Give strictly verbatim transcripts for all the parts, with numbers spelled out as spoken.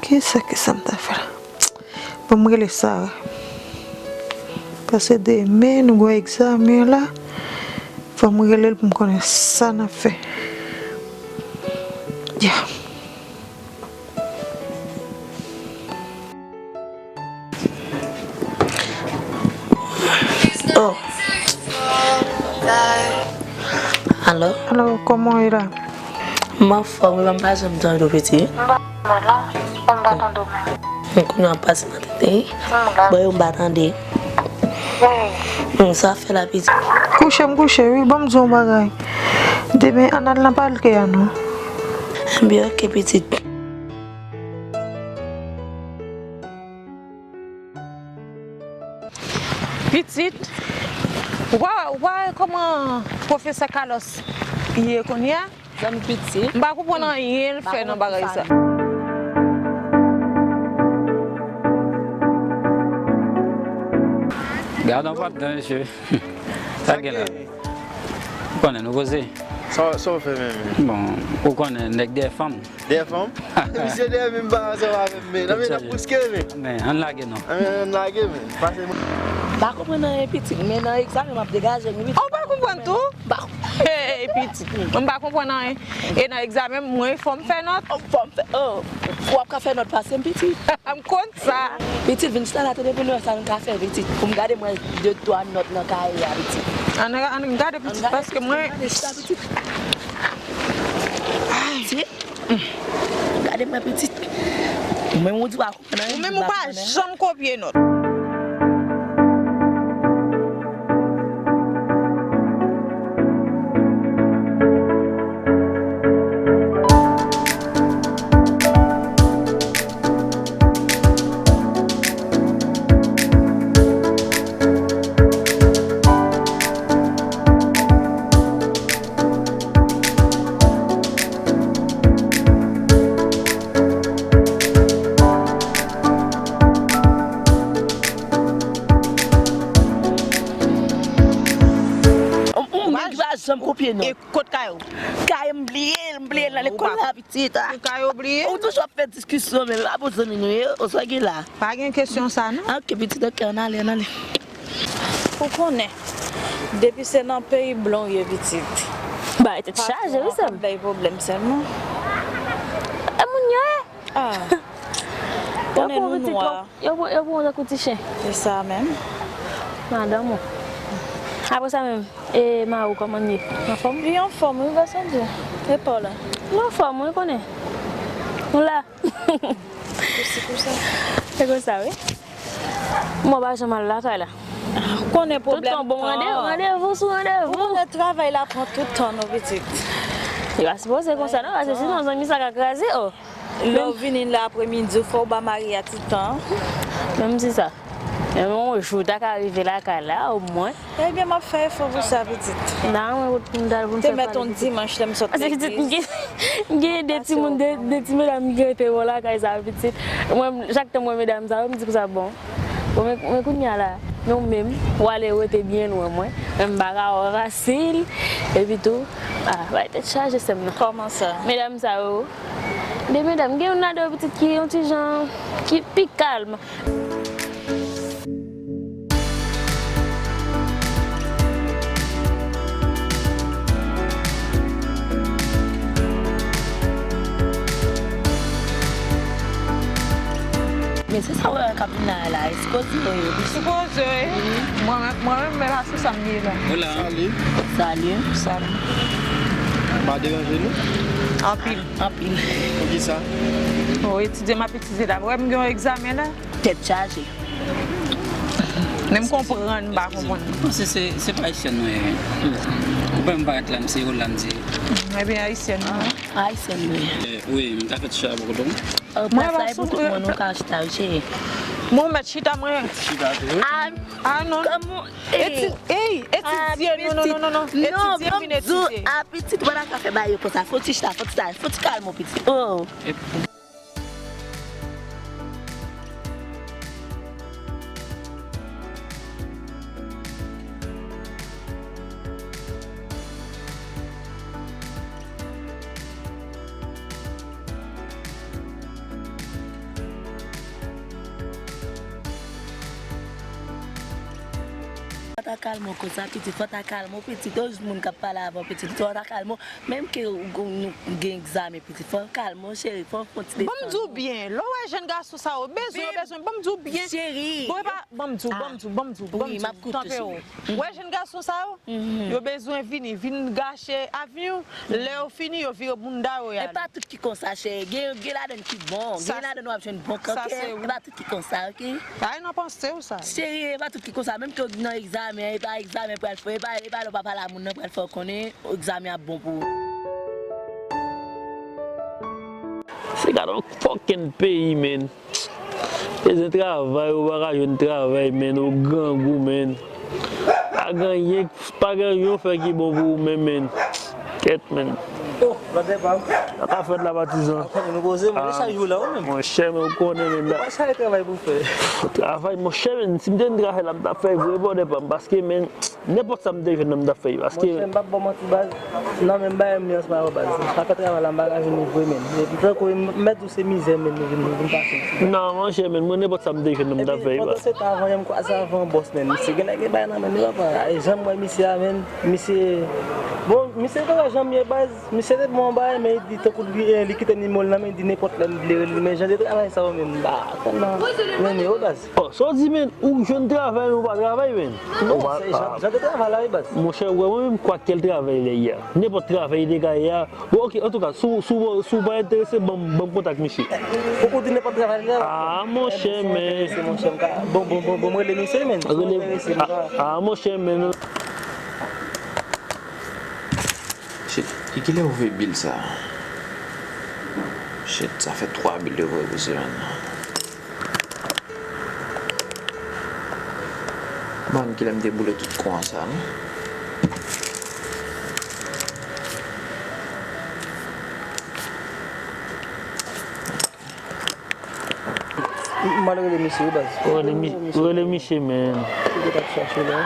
Kisa, kisa m ta fè la? Ban m rele Sara. Paske demen nou gen egzamen la. Fò m rele l pou m konnen sa n ap fè. Ya. Oh. Alo? Alo, kòman w ye la? M anfòm wi, m pa janm tande w, pitit. M pa tande w non. M pa tande w menm. M konnen w ap pase nan tete wi. M la. Bon, yo m pa tande. Hey. Hmm, sa fè la, pitit? Kouche, m kouche wi, ban m di w yon bagay. Demen, ann al nan palke a non. Ebyen, oke, pitit. Pitit, ou pa, ou pa wè kòman pwofesè Carlos ye kounye a? Zanmi pitit. M pa konprann anyen l fè nan bagay sa. Gad on patnè, mesye. Sa gen la? Ou konnen, nou poze. Sa, sa w fè menm? Bon, ou konnen, nèg dèyè fanm. Dèyè fanm? Misye dèyè menm pa ansanm avè m, men. Nan men, n ap bouske, men. Men, ann lage non. Ann, ann lage, men. Pase mwen. M pa konprann anyen, pitit, men nan egzamen, m ap degaje m, wi. Ou pa konprann tou? M pa konprann. Hey, pitit, mwen m pa konprann anyen. E nan egzamen, mwen, fò m fè nòt. Oh, fò m fè, oh, w ap ka fè nòt pase m, pitit. M konn sa. Pitit, vin chita la, tande pou nou wè sa nou ka fè, pitit. Pou m gade mwen de twa nòt nan kaye a, pitit. Ann, ann gade, pitit, paske mwen. Ann gade, chita, pitit. Ay. Ti, mm. Gade mwen, pitit. Ou menm ou di w pa konprann anyen, ou menm ou pa janm kopye nòt. Ou menm ki pa janm kopye nòt. Kot kay ou? Kay m bliye l, m bliye l nan lekòl la, pitit. Ou kay ou bliye? Ou toujou ap fè diskisyon, men pa bon zanmi nou ye, oswa gen la. Pa gen kesyon sa, non. Ok, pitit, ok, ann ale, ann ale. Ou konnen, depi se nan peyi blan w ye, pitit. Bay tèt chaje, wi, sè m. Bay pwoblèm sèlman. E moun yo ye? Ah. Konnen nou nwa. Yo pran, yo pran w tankou ti chen. Se sa menm. Madanm ou. Apre sa menm, e mari w kòman l ye? Anfòm? Li anfòm, wi, gason Dye. E pa w la? Nou anfòm, wi, konnen. Nou la. Osi konsa. Se konsa, wi. Mwen pa janm al lakay la. Konnen pwoblèm tan. Tout tan, bon, randevou, randevou sou randevou. Ou konnen travay la pran tout tan nou, pitit. Li pa sipoze konsa, non, paske sinon zanmi sa ka kraze, oh. Lè w vini la apremidi, fò w ba mari a ti tan. Menm si sa. Men yon jou, w ta ka rive lakay la, omwen. Ebyen, m ap fè efò pou sa, pitit. Nan, mwen, pou m t al pou m fè pale, pitit. Te mèt yon dimanch, lè m sot legliz. Paske, pitit, m gen, m gen de timoun, de, de ti medam ki rete bò lakay sa, pitit. Mwen, chak tan m wè medam sa yo, m di konsa, bon. Bon, men, men kounye a la, nou menm, w ale rete byen lwen mwen. Men m pa ka wè fasil. Epi tou, ah, bay tèt chaje, sè m nan. Kòman sa? Medam sa yo, de medam, gen youn ladan yo pitit ki yon ti jan, ki pi kalm. Men se sa w wè k ap vin la, la, sipoze yo ye. Sipoze yo ye. Mwen menm, mwen menm, men pa sou sa m ye la. Hola. Salut. Salut. Salut. M pa deranje nou? Anpil. Anpil. Poukisa? Bon, etidye m ap etidye la. Wè m gen yon egzamen la. Tèt chaje. Men m konprann, m pa konprann. Se, se, se pa ayisyèn nou ye. Ou pa m parèt la, m se Hola m se. Ebyen, ayisyèn nou ye. Ayisyèn nou ye. Eh, wi, m ka fè ti chita bò kote w? Mwen la sou mwen, nou ka chita, wi, cheri. Mwen mèt chita, mwen. Chita tou. Ah, ah, non. Kòman? Eti-, ey, etidye, non, non, non, non, non. Etidye, vin etidye. Ah, pitit, ou pa ta ka fè bagay yo konsa. Fò ti chita, fò ti sa, fò ti kalme w, pitit. Oh. Fò ta kalme w konsa, pitit, fò ta kalme w, pitit. Yo jis moun k ap pale avè w, pitit, fò ta kalme w. Menm ke w, w, nou gen egzamen, pitit, fò w kalme w, cheri, fò w fè yon ti desann. Ban m di w byen, lè w wè jèn gason sa yo bezwen, yo bezwen, ban m di w byen. Cheri. Bon, epa, ban m di w, ban m di w, ban m di w, ban m di w, tanpri w. Ou wè jèn gason sa yo? Yo bezwen vini, vin gache avi w. Lè yo fini, yo vire bounda yo, y ale. E pa tout ki konsa, cheri. Gen, gen ladann ki bon. Gen ladann w ap jwenn bon kanker. E pa tout ki konsa, oke? Ay, nan panse w sa. Cheri, e pa tout ki konsa. Menm ke w nan egzamen, e pa egzamen pral fè, e pa, e pa lè w pa pale a moun nan pral fè w konnen egzamen ap bon pou ou. Se gade yon fucking peyi, men. Bezwen travay, ou pa ka jwenn travay, men, ou grangou, men. Pa gen anyen, pa gen anyen w fè ki bon pou ou menm, men. Kèt, men. Oh, brother pa m. Sa k ap fèt la, patizan? Ou konnen nou poze, men, chak jou la, ou menm. Monchè, men, ou konnen, men, la. Pa chale travay pou fè. Travay, monchè, men, si m te gen travay la, m t ap fè vre, brother pa m, paske, men, nenpòt sa m te jwenn nan m t ap fè, paske. Monchè, m p ap ba w manti, baz. Nan menm bagay m ye an se moman, baz. Sa fè travay la, m pa ka vini vre, men. Epi tankou m mèt di w se mizè, men, nou vin, nou vin pase. Non, monchè, men, mwen nenpòt sa m te jwenn nan m t ap fè, baz. Epi pandan se tan, avan yè m kwaze avè yon bòs, men. Misye gen nèg gen bagay nan men li, papa. E jan m wè misye a, men, misye, bon, misye pa wè jan m ye, baz. Misye te bon bagay, men li di tankou li, eh, li kite nimewo l nan men, li di nenpòt lè m vle rele l. Men jan de travay sa yo, men, m pa konn nan renmen yo, baz. Oh, sa w di, men, ou jwenn travay, men ou pa travay, men. Non, se jan, jan de travay la, wi, baz. Monchè, ou wè, mwen menm, kwakèl travay lè y a. Nenpòt travay li te ka ye a. Bon, oke, antouka, si w, si w, si w pa enterese, ban m, ban m kontak misye. Ou, ou di nenpòt travay lè a? Ah, monchè, men. Enterese, monchè, m ka, bon, bon, bon, bon, mwen rele misye, men. Si w enterese, m ka. Ah, monchè, men. Shit, e kilè yo voye bil sa? Shit, sa fè twa bil yo voye pou semèn nan. Bon, kilè m te boule tout kouran sa, non? M al rele misye wi baz. Ou rele mi-, ou rele misye, men. Misye te t ap chache la.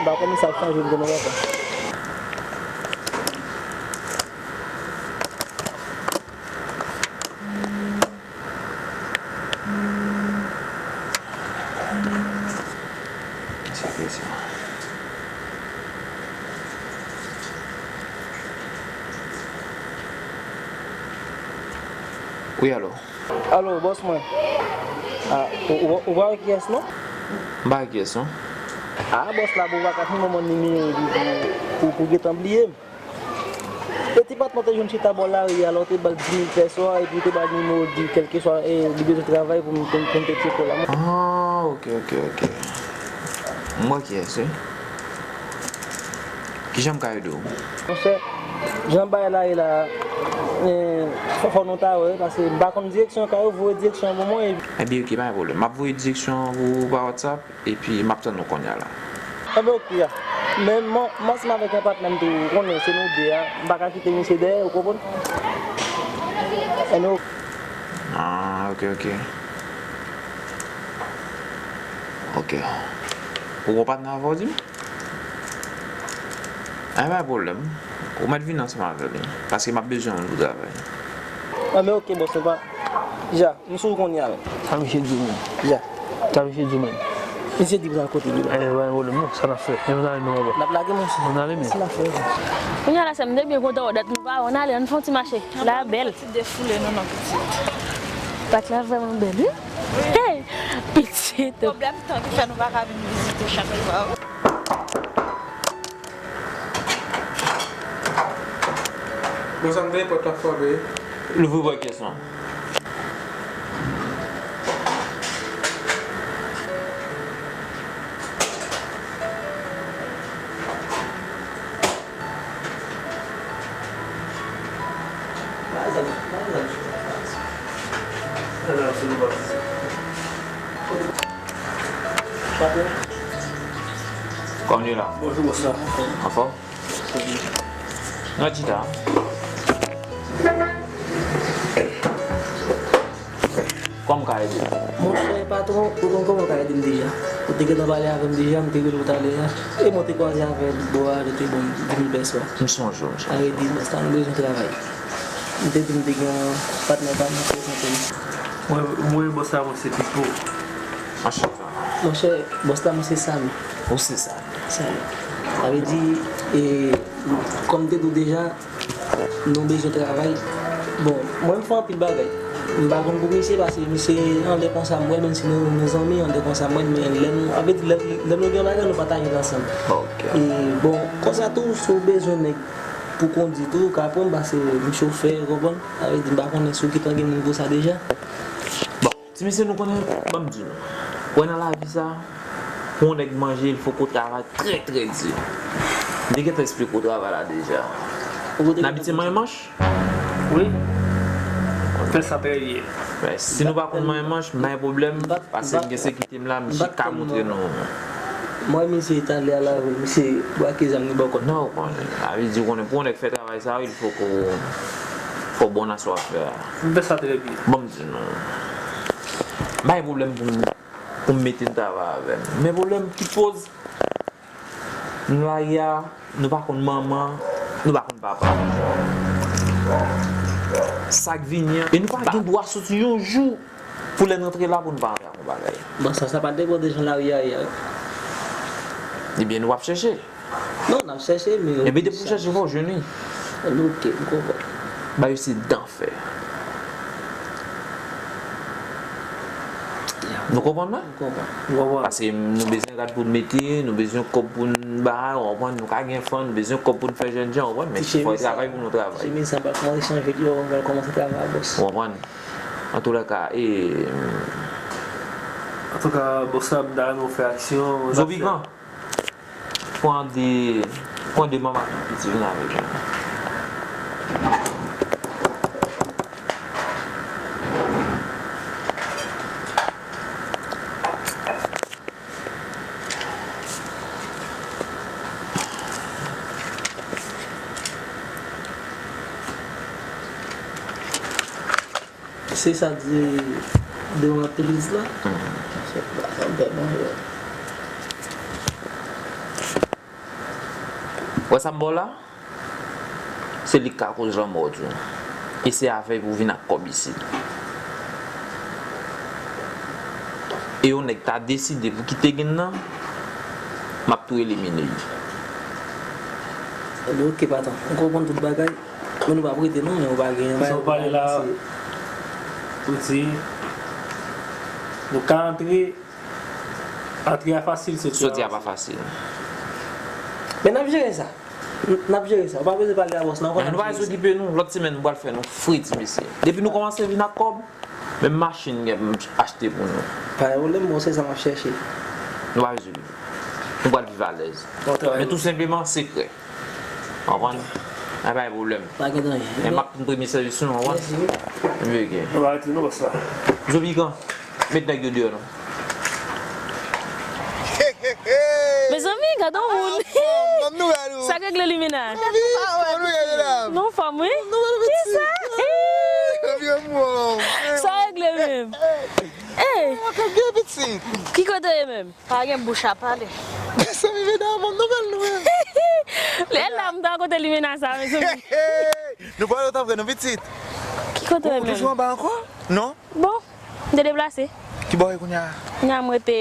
M pa konn sa ap chanje m konnen papa. Sa fè sa. Wi, alo. Alo, bòs mwen. Ah, ou, ou, ou pa wè kiyès non? M pa wè kiyès non. Ah, bòs la, bon, ou pa ka fè manman nimewo li pou, pou, pou gentan bliye m. E ti patnè w te jwenn chita bò lari a, lè w te ba l di mil pèso a, epi w te ba l nimewo l, di kèlkeswa, e, li bezwen travay pou m, pou m, pou m te tcheke w la. Ah, ok, ok, ok. M wè kiyès, wi. Kijan m ka ede w? Monchè, jan bagay la ye la, eh, fò, fò nou ta wè, paske m pa konn direksyon kay yo, voye direksyon pou mwen, epi. Ebyen, ok, pa gen pwoblèm. M ap voye direksyon pou ou pa WhatsApp, epi m ap tann ou kounye a la. Enben, ok, ya. Men m, m ansanm avèk yon patnè m tou, ou konnen, se nou de a, m pa ka kite misye dèyè, ou konprann? Enben, ok. Ah, ok, ok. Ok. Ou gon patnè avè w, di m? Ay, pa gen pwoblèm. Ou mèt vin ansanm avè l, wi. Paske m ap bezwen moun pou travay. Enben, ok, bòs, se pa. Ja, m sou ou kounye a, men. Sa misye di w, men? Ja. Sa misye di w, men? Misye di pou l al kote li, men. Eh, pa gen pwoblèm, non. Sa n ap fè? Men nou ale, non, papa. N ap lage, monchè. Nou ale, men. Sa n ap fè, men. Kounye a la, sè m, m te byen kontan wè w dat nou pa wè. Ann ale, ann fè yon ti mache. La bèl. Ti defoule, non, non, pitit. Bak la vrèman bèl, wi. Hey, pitit. Pwoblèm tan ki fè nou pa ka vin vizite chak fwa. Bon, sa m te pòt la frape. Louvri bò kès lan. Kòman w ye la? Bonjou, bòs la. Anfòm? Anfòm. Nan chita. Kòman m ka ede w? Monchè patwon, ou konn kòman w ka ede m deja. Ou te gentan pale avè m deja, m te rele w talè a. E mwen te kwaze avè l bò a, li te ban m di mil pèso a. M sonje w, m sonje w. Alè di bòs la, m bezwen travay. M te di m te gen yon patnè pa m, m prezante l. Mwen, mwen, bòs la, mwen se Pipo. Monchè, bòs la, mwen se Samy. Ou se Samy? Samy. Sa vle di, e, kòm m te di w deja, nou bezwen travay. Bon, mwen, m fè anpil bagay. M pa konn pou misye, paske misye, anlè konsa, m wè l, menm si nou, nou zanmi, anlè konsa, m wè l, men lè nou, sa vle di, lè, lè nou gen bagay, nou pataje l ansanm. Ok. E, bon, konsa tou, si w bezwen nèg pou kondui tou, ou ka pran m, paske m chofè, ou konprann? Sa vle di, m pa konnen si w gentan gen moun pou sa deja. Bon, ti mesye, nou konnen, ban m di nou. Wè nan lavi sa, pou yon nèg manje, il fòk ou travay trè, trè di. M te gentan esplike w travay la deja. N abitye manyen manch? Wi. Fè sa trè byen. Men si nou pa konn manyen manch, pa gen pwoblèm, paske m gen sekirite m la, misye ka montre nou. Mwen, misye t ale a la, misye brake zam li bò kòt. Non, ou konnen. Sa vle di, ou konnen, pou yon nèg fè travay sa, il fòk ou, fò w bon nan sa w ap fè a. M fè sa trè byen. Ban m di nou. M pa gen pwoblèm pou m, pou m mete n travay avè m. Men pwoblèm ki poze, nou lari a, nou pa konn manman, nou pa konn papa. Sa k vini an, e nou pa gen dwa soti yon jou pou lè n rantre la pou nou pa rantre ak yon bagay. Bon, sa, sa pa depann de jan lari a ye a. Ebyen, nou p ap chèche. Non, n ap chèche, men. Ebyen, depi w chèche, fò w jwenn li. Ok, m konprann. Ba yo se dan fè. Nou konprann la? M konprann. M konprann. Paske nou bezwen rad pou n mete, nou bezwen kòb pou n bay, ou konprann, nou ka gen fanm, nou bezwen kòb pou n fè jènjan, ou konprann, men fò travay pou nou travay. Chemiz sa pral kòmanse chanje, yo, pral kòmanse travay, bòs. Ou konprann? Antoulèka, e. Antouka, bòs la, m ta renmen w fè aksyon. Zovigan. Pran de, pran de manman ak yon piti vin avèk mwen. Se sa di devan legliz la? Mhm. Se pa sa bèl manje. Wè sa m ba w la? Se li k ka koz lanmò w tou. E se avè l pou w vin ak kòb isit. E yon nèg ta deside pou kite gin nan, m ap tou elimine l. Ebyen, ok, patwon. M konprann tout bagay. Men nou p ap rete non, men ou pa gen anyen. Sa w pale la, ou di, nou ka antre, antre a fasil, soti a pa fasil. Men n ap jere sa. N, n ap jere sa. Ou pa bezwen pale a bòs la ankò, n ap jere sa. Men nou pa bezwen okipe nou. Lòt semèn, nou pral fè nou fri, ti mesye. Depi nou kòmanse vin ak kòb, menm machin gen pou m achte pou nou. Pa gen pwoblèm, bon, se sa m ap chèche. Nou pa bezwen okipe. Nou pral viv alèz. Men tou senpleman, sekrè. Konprann? Ay, pa gen pwoblèm. Pa gen anyen. Men m ap tann premye sèvis nou, konprann? Mèsi wi. Mèsi. Zovigan, met nèg yo deyò non. Mezanmi, gade yon moun. Sa k regle Limena? Non, fanm wi. Kisa? Sa regle menm. Ey! Ki kote w ye menm? Pa gen bouch a pale. Mezanmi, medam, m ap nouvèl nou menm. Lè la m ta kote Limena sa, mezanmi. Nou pale otan vre, nou pitit. Ki kote w ye menm? Ou toujou anba ankò? Non? Bon, m te deplase. Ki bò w ye kounye a? Kounye a m rete.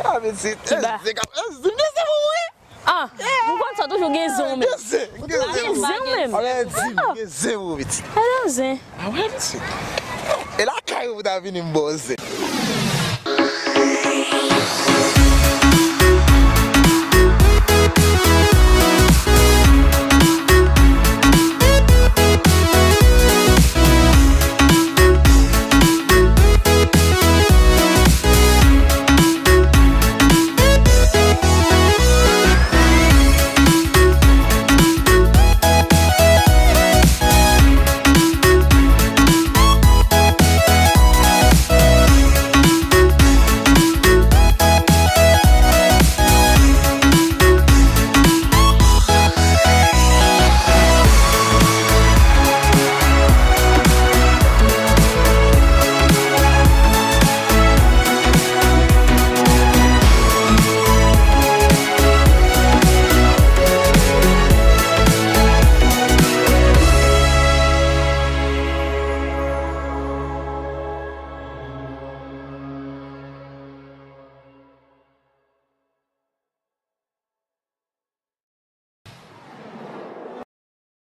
Ah, pitit. Kiba. Zin, zin, zin, zin, zin, zin, zin. Ah, m konn sa toujou gen zen w menm. Gen zen, gen zen. Gen zen w menm. Alè, di m, gen zen w, pitit. Alè, zen. Ah wè, pitit. E lakay ou ta vini m ba w zen.